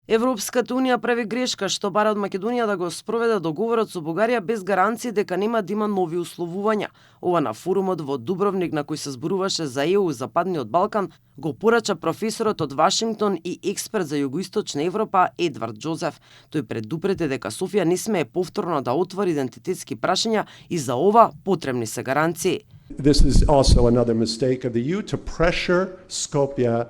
Европската унија прави грешка што бара од Македонија да го спроведе договорот со Бугарија без гаранции дека нема да има нови условувања. Ова на форумот во Дубровник на кој се зборуваше за ЕУ и Западниот Балкан го порача професорот од Вашингтон и експерт за Југоисточна Европа Едвард Џозеф. Тој предупреди дека Софија не смее повторно да отвори идентитетски прашања и за ова потребни се гаранции. This is also another mistake of the EU to pressure Skopje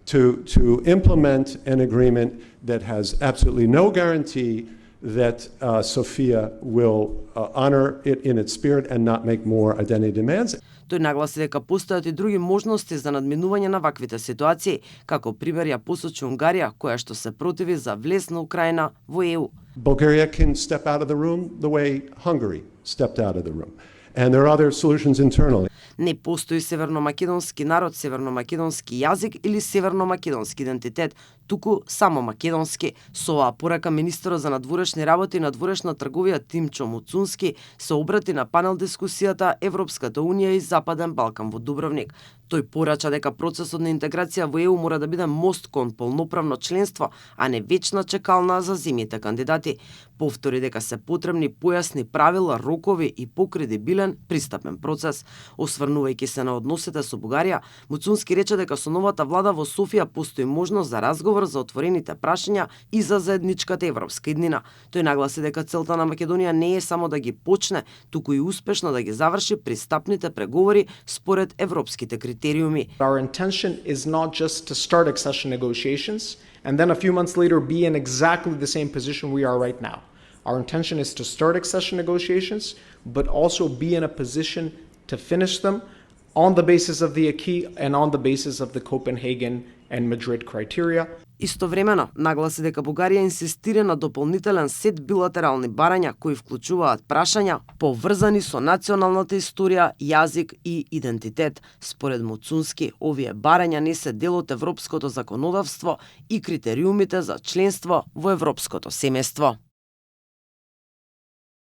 to implement an agreement that has absolutely no guarantee that Sofia will honor it in its spirit and not make more identity demands. Тој нагласи дека постојат и други можности за надминување на ваквите ситуации, како пример ја посочи Унгарија, која што се противи за влез на Украина во ЕУ. Bulgaria can step out of the room the way Hungary stepped out of the room. And there are other solutions internally. Не постои северномакедонски народ, северномакедонски јазик или северномакедонски идентитет, туку само македонски. Со оваа порака министерот за надворешни работи и надворешна трговија Тимчо Муцунски се обрати на панел дискусијата Европската унија и Западен Балкан во Дубровник. Тој порача дека процесот на интеграција во ЕУ мора да биде мост кон полноправно членство, а не вечна чекална за земјите кандидати. Повтори дека се потребни појасни правила, рокови и покредибилен пристапен процес. Осврнувајќи се на односите со Бугарија, Муцунски рече дека со новата влада во Софија постои можност за разговор за отворените прашања и за заедничката европска иднина. Тој нагласи дека целта на Македонија не е само да ги почне, туку и успешно да ги заврши пристапните преговори според европските критериуми. Our intention is not just to start accession negotiations and then a few months later be in exactly the same position we are right now. Our intention is to start accession negotiations, but also be in a position to finish them on the basis of the acquis and on the basis of the Copenhagen and Madrid criteria. Истовремено, нагласи дека Бугарија инсистира на дополнителен сет билатерални барања кои вклучуваат прашања поврзани со националната историја, јазик и идентитет. Според Муцунски, овие барања не се дел од европското законодавство и критериумите за членство во европското семејство.